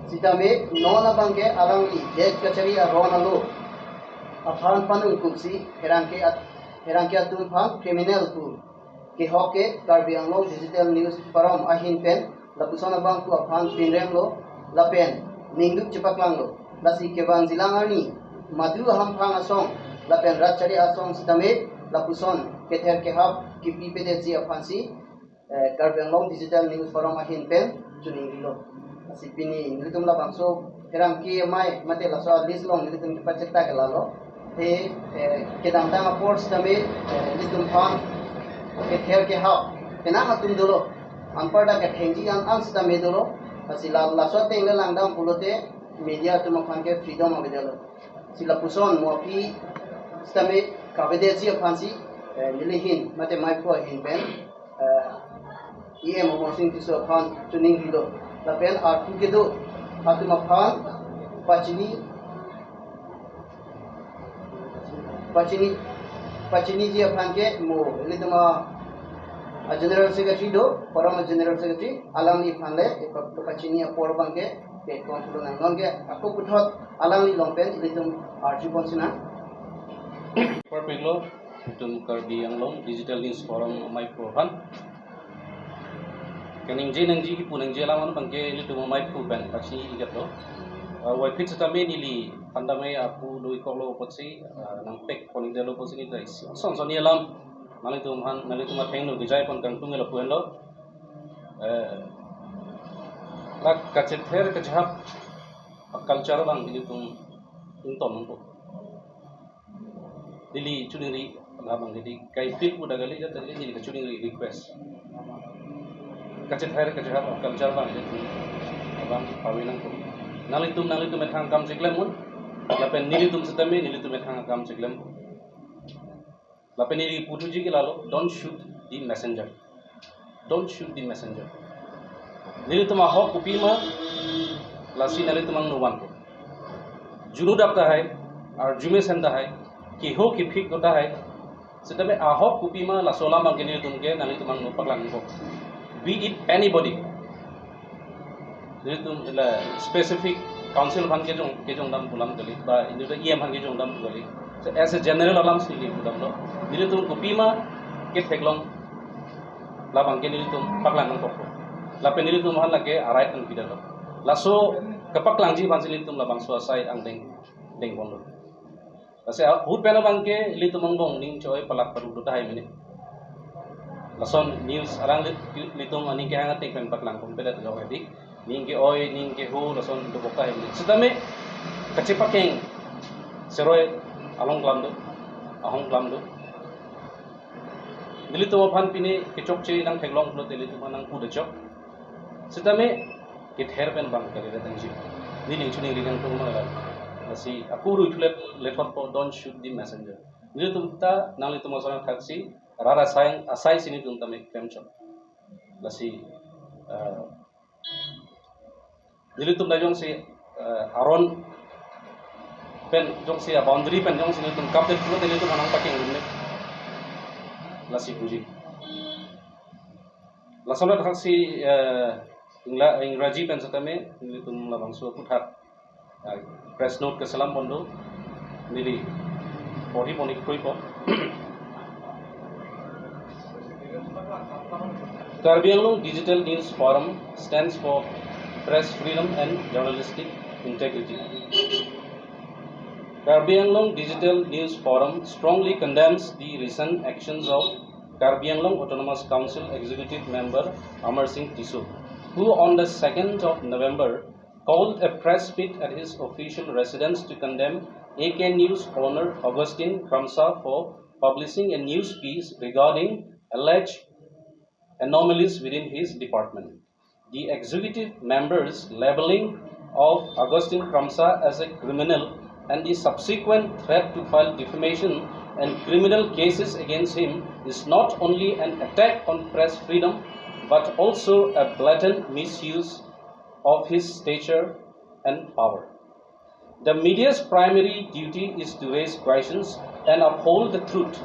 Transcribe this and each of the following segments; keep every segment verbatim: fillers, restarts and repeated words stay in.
Sitame non abangke alangli det kachari aron alo aphan panungkuksi pherangke at-, pherangke atum aphan criminal pu kehok ke Karbi Anglong Digital News Forum ahin pen lapuson abang pu aphan pinrenglo lapen ningduk chepaklanglo. Lasi kevangjilang arni madu ahamphang asong lapen rat chari asong sitame lapuson kether kehap kipipedetji aphansi, eh, Karbi Anglong Digital News Forum ahin pen chuningrilo. Lasi pini nelitum labangso pherangke amei mate laso list along nelitum kepachekta ke lalo. He, eh, kedamtang apor sitame, eh, nelitum aphan kether kehap penang atum dolo. Anparta kethengji an an sitame dolo. Lasi la, laso ateng le langdam pulote media atum aphan ke freedom avedetlo. Si lapuson mo aphi sitame kavedetji aphansi, eh, neli ahin mate amei pu ahin pen, eh, E M Amarsing Tisso aphan chuningrilo. Lapen arpu kedo atum aphan pachini, pachini, pachiniji aphan ke mo ilitum a, a General Secretary do, Forum a General Secretary, alangliphan le ipa-, pachini apor abangke ke kon pulo nang nonke ako puthot alangli along pen ilitum arju ponsinang. Perfect lo, itum Karbi Anglong Digital News Forum amei pu aphan. Kaningje nangji kipu nangji alam abangke ilitum amei pu pen pachini ikatlo. Ah, wai phit sitame neli phandame apu do-ik koklo apotsi, ah, nangpek poningdetlo apotsi neli ta isi son son alam nanglitum aphan, nanglitum athengno kejai pon kangtung lapu henlo. Eh, la kachether kachehap a-culture abang ilitum ington nangpo. Neli chuningri labang neli kaipil pu dagali jat neli neli kachuningri request. Kachether kachehap a-culture abang ilitum abang pave nangpo. Nanglitum, nanglitum methang akam chiklemnon. Lapen nelitum sitame nelitum methang akam chiklem. Lapen neli puthuji ke lalo, don't shoot the messenger. Don't shoot the messenger. Nelitum ahok kopima, lasi nelitum angno vanpo. Junu dak tahai, arju mesen tahai, keho kephik do tahai. Sitame ahok kopima laso alam abangke nelitum ke, nelitum angno paklangpo. Be it anybody. Nelitum la specific council aphan kejong, kejongdam pu alam kali, ba inut E M aphan kejongdam pu kali. So as a general alam si neli pudamlo. Nelitum kopima ketheklong labangke nelitum paklang nangkokpo. Lapen nelitum aphan lake a-right nangpidetlo. Laso kepaklangji aphansi nelitum labangso asai angdeng dengponlo. Lasi ahut pen abangke ilitum angbong ning choi palak paru do tahai mene. Lason news alang li-, ilitum aning kehang ateng pen paklang ponpedet lo hedi. Ning ke-oi, ning keho, lason dobok tahai mene. Sitame kachepakeng seroi along klam do, ahong klam do. Nelitum aphan pine kechokche nangtheklong pulote ilitum aphan nangpu dechok. Sitame kether pen abang kali datangji. Neli chuningri kangtung ma la. Lasi ako rui thulet lethotpo, don't shoot the messenger. Nelitum ta nanglitum ason thaksi, rara asai, asai si nelitum tame klemchot. Lasi, eh, nelitum ta jongsi, eh, aron pen jongsi a-boundary pen jongsi nelitum kapdet pulote nelitum aphan nangpakeng rumne. Lasi puji. Lason thaksi, eh, Ingla-, Ingraji pen setame, nelitum labangso aputhak, eh, press note keselam pon do, neli porhi pon-ik kroi po. Karbi Anglong Digital News Forum stands for press freedom and journalistic integrity. Karbi Anglong Digital News Forum strongly condemns the recent actions of Karbi Anglong Autonomous Council Executive Member Amarsing Tisso, who on the second of November called a press meet at his official residence to condemn A K News owner Augustine Kramsa for publishing a news piece regarding alleged anomalies within his department. The executive member's labeling of Augustine Kramsa as a criminal and the subsequent threat to file defamation and criminal cases against him is not only an attack on press freedom but also a blatant misuse of his stature and power. The media's primary duty is to raise questions and uphold the truth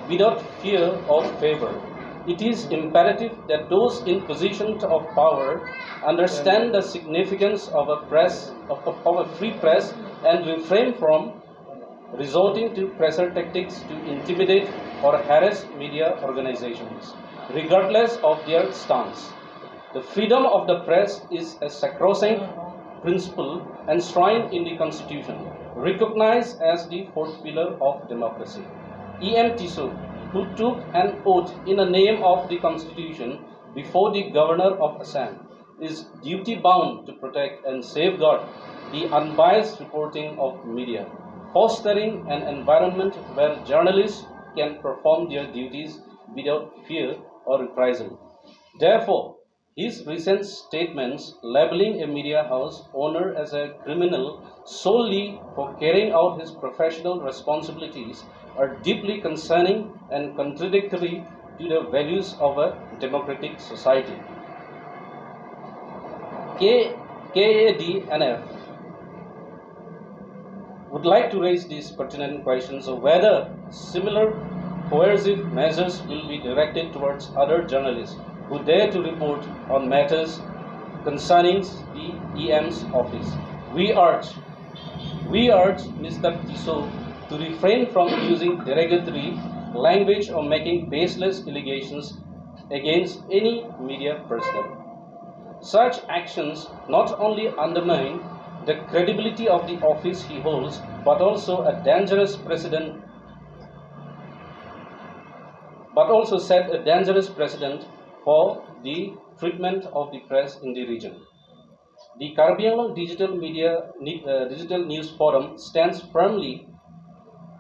without fear or favor. It is imperative that those in positions of power understand the significance of a press, of, of, of a free press, and refrain from resorting to pressure tactics to intimidate or harass media organizations, regardless of their stance. The freedom of the press is a sacrosanct principle enshrined in the Constitution, recognized as the fourth pillar of democracy. E M Tisso, who took an oath in the name of the Constitution before the Governor of Assam, is duty bound to protect and safeguard the unbiased reporting of media, fostering an environment where journalists can perform their duties without fear or reprisal. Therefore, his recent statements labeling a media house owner as a criminal solely for carrying out his professional responsibilities are deeply concerning and contradictory to the values of a democratic society. K-, K A D N F would like to raise these pertinent questions of whether similar coercive measures will be directed towards other journalists who dare to report on matters concerning the E M's office. We urge, we urge Mister Tisso to refrain from using derogatory language or making baseless allegations against any media personnel. Such actions not only undermine the credibility of the office he holds, but also a dangerous precedent, but also set a dangerous precedent for the treatment of the press in the region. The Karbi Anglong Digital Media, Ne-, uh, Digital News Forum stands firmly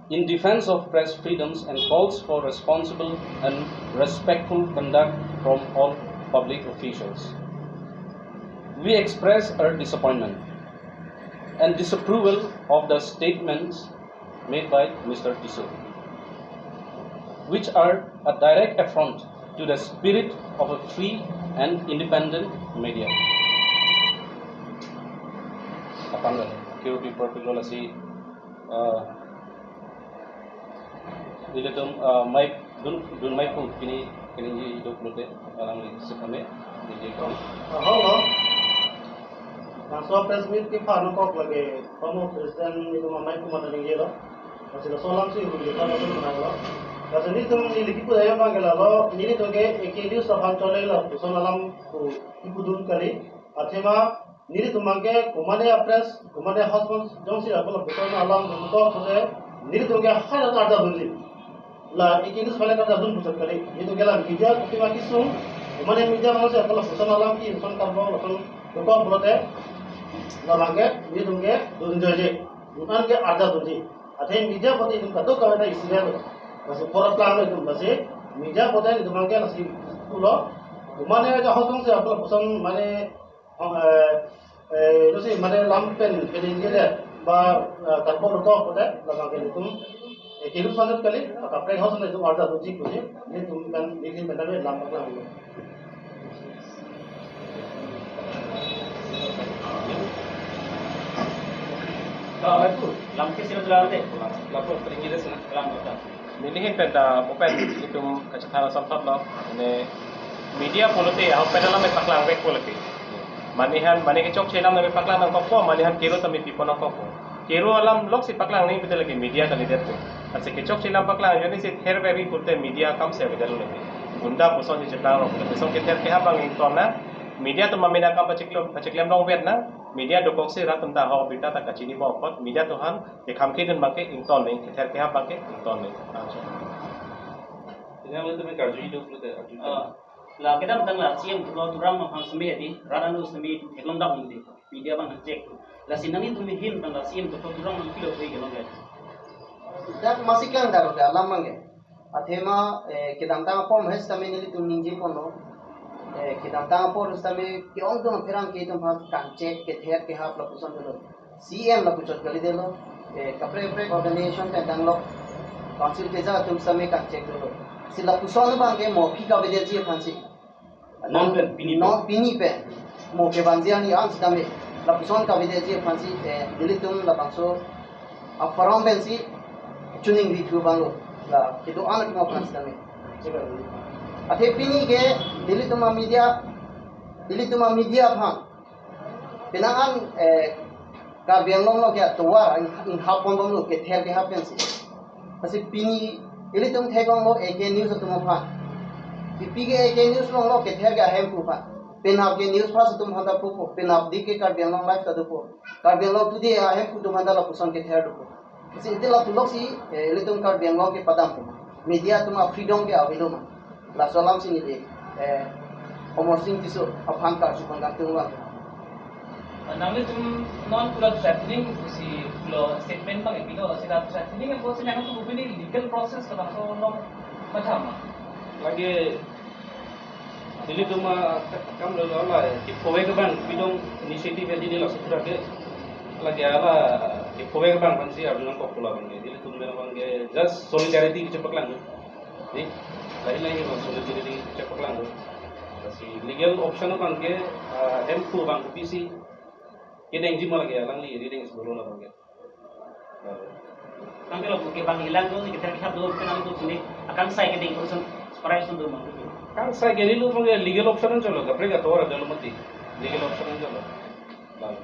in defense of press freedoms and calls for responsible and respectful conduct from all public officials. We express our disappointment and disapproval of the statements made by Mister Tisso, which are a direct affront to the spirit of a free and independent media. Apang Kiru people, people lasi, uh, ilitum, uh, mic dun, dun mic pu pini, pini hidup lute, alangli sekame, di, di, Hello. Laso press meet kepha nangkok lake, former president itum amei pu mata ningjelo. Lasi laso alam si hu kepha laso manai lo. Lasi nelitum neli kipu daya abang ke lalo, nelitum ke A K News aphan chole lapuson alam pu kipudun kali. Athema nelitum abang ke komatne a press, komatne house jongsi ako lapuson alam pu to pute, nelitum ke hana arda dunji. La A K News aphan ke arda dun puchot kali. Nelitum ke la media kopi ma kesung, komatne media aphan si ako lapuson alam ki information karbo lapuson dokok pulote, labang ke nelitum ke dunjoije. Dun-an ke arda dunji. Athe media pote itum kadokave ta isi lo. Lasi pora plang lo itum, lasi media pote itum abang ke lasi pulo. Komatne ja house jongsi ako lapuson mane, eh, eh, itu si mane lam pen, pen ini dia, ba, eh, karbo dokok pote, labang ke itum, eh, kiru sanat kali, kaprek house na itum arda dunji puji, nelitum kan, nelitum pen lam paklang lo. Lam ke sila jalan deh. Lapor peringgi deh sana. Lam kota. Neli ahin pen ta, mo pen itum kachethan asam thot lo. Mane media pulote, ahok pen alam paklang vek pulote. Mane han, mane kechokche alam paklang nangkokpo, mane han kiru tame pipo nangkokpo. Kiru alam lok si paklang nangji pulote lake media kalidet tu. Lasi kechokche alam paklang, joni si ther veri pulote media akam si avedetlo lake. Gunda puson si cheplang rok, puson kether kehap abang ington nang. Media atum amen akam pachiklem, pachiklem rong vet nang. Media dokok si rat atum ta ho birta ta kachini bom apot. Media atum aphan kekhang kedun abang ke ington nang, kether kehap abang ke ington nang. Acha. Ini yang itu karju hidup lu teh, karju hidup. Ah, la kedamtang la C M tulo Tuliram Ronghang seme di, rat anu seme theklong dak di. Media abang check. Lasi nanglitum ahin abang la C M tulo Tuliram Ronghang pilo khui ke long ke. Dak masi kang dar ke alam abang ke. Athema, eh, kedamtang apor mahes tame nelitum ningje ponlo. Eh, kedamtang apor tame ke-ongdung apherangke atum aphan kangchek kether kehap lapuson dolo. C M lapu chot kalidetlo. Eh, kaprek kaprek organization pen danglo. Council keja atum tame kangchek dolo. Si lapuson abang ke mo aphi kavedetji aphan si. Non pen, pini pen. Non pini pen. Mo kevanji ani an sitame. Lapuson kavedetji aphan si, eh, nelitum labangso a forum pen si chuningri thu abang lo. La kedo-an atum aphan sitame. Athe pini ke ilitum a media, ilitum a media aphan penang an, eh, Karbi Anglong lo ke atovar inghap ponbomlo, kether kehap pensi. Lasi pini ilitum theklonglo A K News atum aphan. Kipi ke A K News longlo kether ke ahemphu aphan. Penap ke news first atum aphan ta pupo, penap dik ke Karbi Anglong Live ta dopo. Karbi Anglong Today ahemphu atum aphan ta lapuson kether dopo. Lasi iti lapu loksi, eh, ilitum Karbi Anglong kepadam pu. Media atum a freedom ke avelo ma. Laso alamsi neli, eh, Amarsing Tisso aphan karju pangkang tunglang. Nanglitum non pulo threatening si pulo statement abang ipilo, sila threatening apotsi nanglitum pini legal process labangso along mathama. Lake ilitum akam lo la, kiphovek abang pidong initiative ya dini laso pura ke. Lake hala kiphovek abang aphansi arjunangkok pulo abang ke. Ilitum abang ke just solidarity kechepaklang. Ni, lain lain abang solidarity kechepaklang. Lasi legal option abang ke, ah, hemphu abang kopisi kedengji ma lake alangli rideng si dolo abang ke. Nang kalau buke bang hilang tuh, kita lihat dulu, kita nanti tuh sini akan saya kedeng terus, surprise tuh, Bang. Kan saya gini lu punya legal option aja lo, kaprek atau ada lo mati. Legal option aja lo. Lalu.